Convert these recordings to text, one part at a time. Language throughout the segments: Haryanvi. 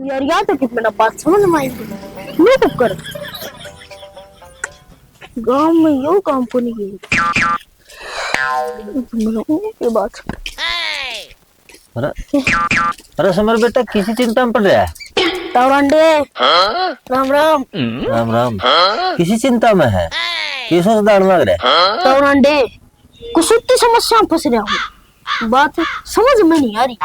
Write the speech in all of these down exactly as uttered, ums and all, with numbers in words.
यार, या तो कितना बात समझ में आई। ये तो कर, गांव में यो काम को नहीं किया। ये बात। अरे, अरे समर बेटा, किसी चिंता में पड़ रहा है? तावरांडे। राम राम। राम राम। किसी चिंता में है? किस सोच दान मांग रहा है? तावरांडे, कुछ इतनी समस्या में फंस रहा हूँ, बात समझ में नहीं आ रही।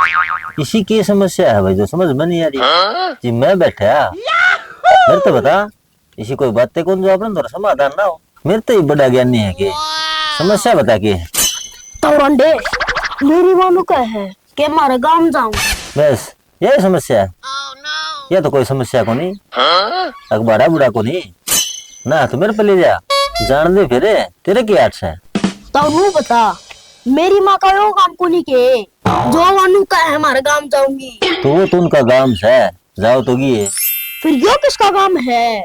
इसी की समस्या है भाई, जो समझ में नहीं आ रही? जी मैं बैठा, मेरे तो बता, इसी कोई बातें कौन जो आपने थोड़ा समाधान ना हो। मेरे तो ही बड़ा ज्ञानी है कि समस्या बता के है। तावरांडे, मेरी मानो कह है कि हमारे गांव जाऊं। बस यही समस्या है? यह तो कोई समस्या को नहीं। अखबारा बुरा को नहीं ना, तू मेरे पे ले जा, जान दे फिर। तेरे की आठ से? तो नू बता, मेरी माँ का यो काम को नहीं के जो वानू कह हमारे गांव जाऊंगी। तो वो तो उनका गांव से, जाओ तो गी है। फिर यो किसका गांव है?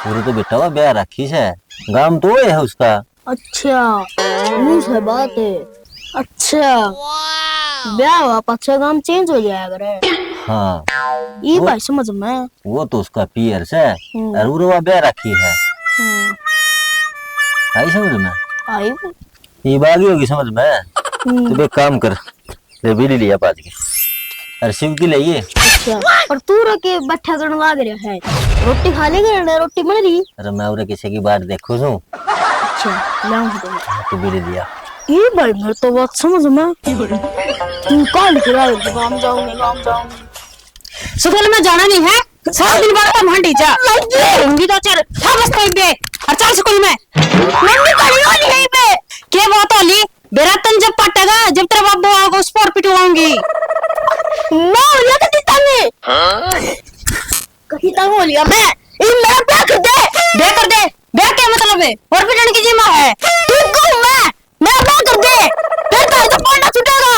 वो तो बेटा वो ब्याह रखी से, गांव तो वो है उसका। अच्छा, मुंह से बात है। अच्छा, ब्याह हुआ पाछा गांव चेंज हो जाया करे। हाँ। ये वो भाई समझ में। वो तो उसका पीयर से, हम्म। और उरवा ब्याह रखी है। हम्म। आई समझ में? आई। ये बागी होगी समझ में। हम्म। तो एक काम कर, ले बीड़ी लिया पाज के। अरे शिव की ले ये। अच्छा, और तू रो के बैठा जण लाग रहा है, रोटी खा लेगा ना, रोटी बन रही। अरे मैं उरे किसी की बाट देखू छू। अच्छा, लाऊं तो। तू बीड़ी लिया। ये भाई, मेरे तो बात समझ में। तू काल के रात गांव जाऊंगी, गांव जाऊंगी। स्कूल में जाना नहीं है, सारा दिन बाहर मांडी जा। लगी। होंगी तो चल, था बस टाइम पे। और चल स्कूल में। मम्मी खड़ी होली है पे। के बात होली? बेरा तन जब पटेगा, जब तेरा बाबू आएगा, उस पर पिटवाऊंगी। मैं होलिया कती तंग। कती तंग होलिया मैं। इन मेरा ब्याह कर दे। ब्याह कर दे। ब्याह क्या मतलब है? और पिटने की जिम्मा है। ठीक कहूँ मैं। मैं ब्याह कर दे। फिर घर तो पांडा छुटेगा।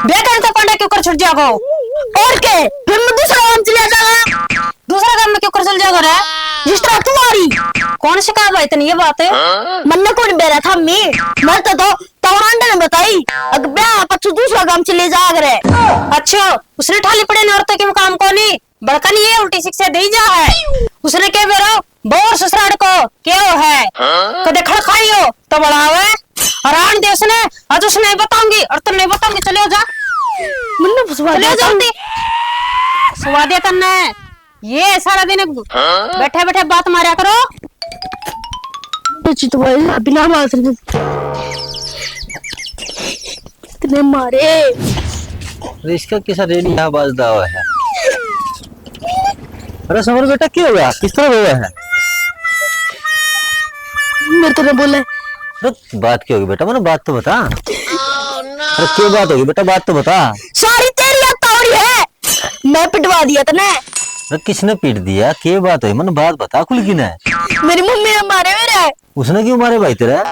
ब्याह कर तो पांडा क्यों कर छुट जाएगा? और के? फिर मैं दूसरा काम चले जाऊंगा। दूसरा काम में क्यों कर चल जाएगा रे? जिस तरह तू आ रही। कौन सिखा भाई तने ये बात? मन्ने कौन बेरा था मी? मैं तो, तो तवरांडे ने बताई। अग ब्याह पछू दूसरा काम चले जाग रे। अच्छा, उसने ठाली पड़े ने औरतों के काम को नहीं, बड़कन ये उल्टी शिक्षा दे जा है। उसने के बेरो बौर ससुराड़ को के हो है? कदे खड़ खाई हो तो बड़ा आवे। और आन दे उसने, आज उसने बताऊंगी और तन्ने बताऊंगी। चले जा। मन्ने फुसवा चले दिया जा। जल्दी। फुसवा दिया तन्ने। ये सारा दिन बैठे बैठे बात मारा करो। तो चित भाई बिना बात नहीं। इतने मारे। अरे इसका कैसा रेडिया बाजदा हुआ है? अरे समर बेटा, क्या हुआ? किस तरह हुआ है? मेरे तो ना बोले। अरे बात क्या होगी बेटा, मैंने बात तो बता। अरे क्या बात होगी बेटा, बात तो बता। सारी तेरी आदत हो रही है, मैं पिटवा दिया तने। अरे किसने पीट दिया, क्या बात हुई, मैंने बात बता खुल की ना। मेरी मम्मी ने मारे मेरे। उसने क्यों मारे भाई तेरा?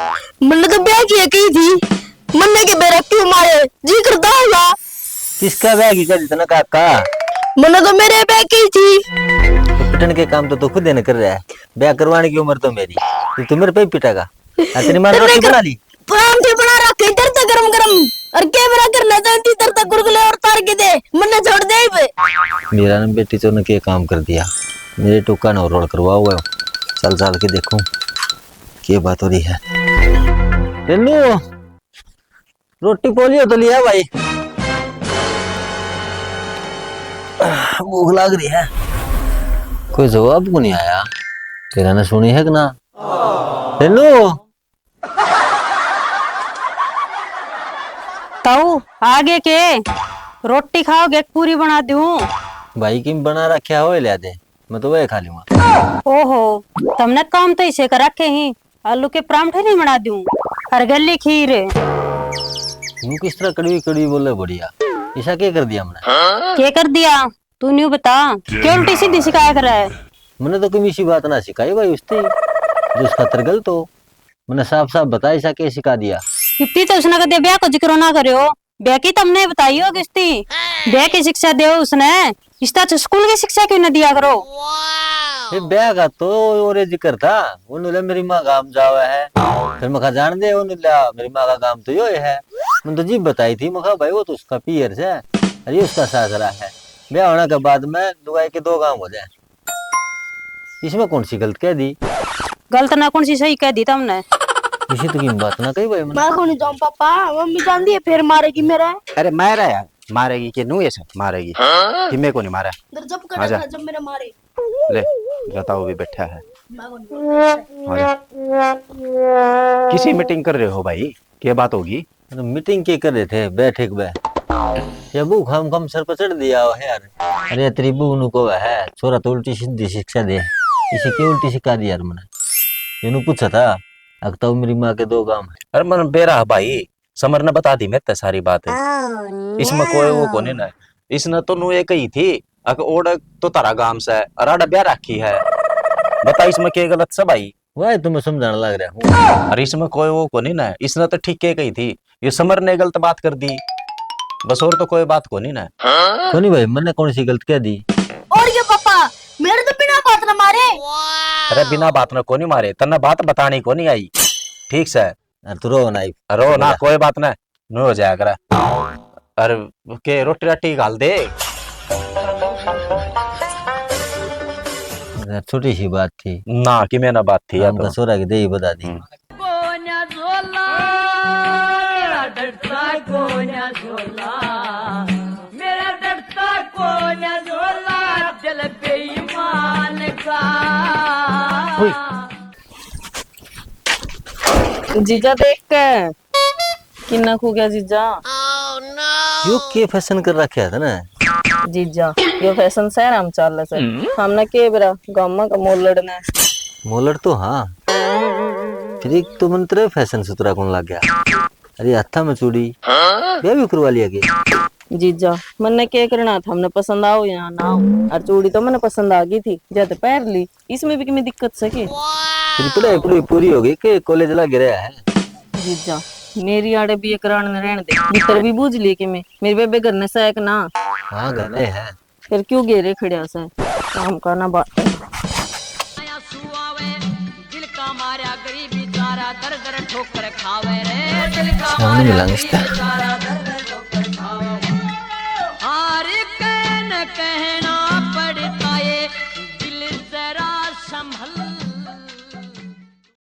मन्ने तो ब्याह की कही थी, मन्ने के बेरा क्यों मारे? जी करता होगा। किसका ब्याह की कही तने काका? मन्ने तो मेरे ब्याह की थी। तो पिटन के काम तो तू खुद ही न कर रहा है, ब्याह करवाने की उम्र तो मेरी, तो तू मेरे पे ही पिटेगा। हाँ, तेरी माँ ने रोटी बना ली? परांठे बना रखे इधर तो गरम गरम, और के बेरा करना चाहती इधर तक गुलगुले और तार के दे, मन्ने छोड़ दे बे। मेरा ना बेटी चोर ने के काम कर दिया, मेरे टुक्का ने रोल करवाओ। चल चल के देखूं। के बात हो रही है? रेनू, रोटी पोलियो तो लिया भाई, भूख लाग रही है। कोई जवाब को नहीं आया। तेरा ने सुनी है कि ना? रेनू। ताऊ, आगे के? रोटी खाओगे कि पूरी बना दूं? भाई, किम बना रखा हो, ले दे। मैं तो वही खा लूंगा। ओहो, तमने काम तो इसे कर रखे ही, आलू के परांठे नहीं बना दूं, और गली खीर। यूं किस तरह कड़वी कड़वी बोले बढ़िया, ऐसा क्या कर दिया हमने? क्या कर दिया? तू न्यू बता, क्या उल्टी सीधी सिखाया करे है? मैंने तो कभी इसी बात ना सिखाई भाई उससे, जो उसका तर गलत हो। मैंने साफ साफ बताया, ऐसा क्या सिखा दिया? इतनी तो उसने कदे ब्याह को जिक्र ना करो, ब्याह की तमने बताई हो किस्ती, ब्याह की शिक्षा दे उसने, इस तरह स्कूल की शिक्षा क्यों न दिया करो? ये ब्याह का तो और ये जिक्र था, उन्होंने मेरी माँ गांव जावे है, फिर मैं कहा जान दे, उन्होंने मेरी माँ का गांव तो यो है। मैंने तो जी बताई थी, मैं कहा भाई वो तो उसका पीयर है, अरे उसका सासरा है। ब्याह होने के बाद में लुगाई के दो गांव हो जाए, इसमें कौन सी गलत कह दी? गलत ना कौन सी, सही कह दी तुमने। इसी तो की बात ना कही भाई मैंने। मैं कौन जाऊं पापा, मम्मी जानती है फिर मारेगी मेरा। अरे मारा यार, मारेगी के नू ऐसे मारेगी? हाँ? कि मैं को नहीं मारा। इधर जब कर आजा। जब मेरा मारे। ले, बताओ भी बैठा है। मैं कौन जाऊं? आजा। किसी मीटिंग कर रहे हो भाई? क्या बात होगी? अरे मीटिंग के कर रहे थे, बैठक बे। ये वो खाम खाम सर पर चढ़ दिया हो यार। अरे तेरी बहू नु को है, छोरा तो उल्टी सीधी शिक्षा दे। इसे क्यों उल्टी सिखा दी यार मैंने? इनु पूछा था, अक तो मेरी माँ के दो गांव है। अरे मन बेरा है भाई, समर ने बता दी मेरे ते सारी बात। इसमें कोई वो कोनी ना, इसने तो नु ये कही थी, अक ओड़ तो तारा गांव से, अराड़ा ब्याह रखी है। बता इसमें के गलत से भाई? वह तो मैं समझाने लग रहा हूँ। अरे इसमें कोई वो कोनी ना, इसने तो ठीक के कही थी, ये समर ने गलत बात कर दी, बस और तो कोई बात कोनी ना। कोनी भाई, मैंने कौन सी गलत कह दी? और ये पापा, मेरे तो बिना बात ना मारे। अरे बिना बात ना कोनी मारे, तन्ने बात बतानी कोनी आई, ठीक से? अरे तू रो ना, रो ना, कोई बात ना। नु हो जाया करे। अरे के रोटी राटी घाल दे। छोटी सी बात थी ना, कि मैं ना बात थी या तो। छोरा की दे ही बता दी। हम्म। कोन्या झोला, मेरा डरता कोन्या झोला, मेरा डरता कोन्या झोला, दिल बेईमान का। जीजा देख के किन्ना खो गया जीजा। यो के फैशन कर रखा है तने? जीजा, यो फैशन शहर में चाल से। हमने के बेरा गामा का मोलड़ ने। मोलड़ तो हाँ, फिर एक तो मन तेरे फैशन सुथरा कौन लग गया? अरे हाथा में चूड़ी, ब्याह भी करवा लिया के? जीजा, मन्ने के करना था, हमने पसंद आओ या ना आओ, और चूड़ी तो मन्ने पसंद आ गई थी, जद पहन ली। इसमें भी किमें दिक्कत से के? तेरी पढ़ाई पढ़ाई पूरी हो गई के कॉलेज लग रहा है? जीजा, मेरी आड़े भी एक रान ने रहने दे। भीतर भी बूझ लिए किमें, मेरे बेबे घर ने सैक ना। हाँ, घर में है। फिर क्यों घेरे खड़िया से? काम का ना बात। दिल का मारा गरीबी तारा दर दर ठोकर खावे रे। दिल का सामने मारा मिलांगे इसका।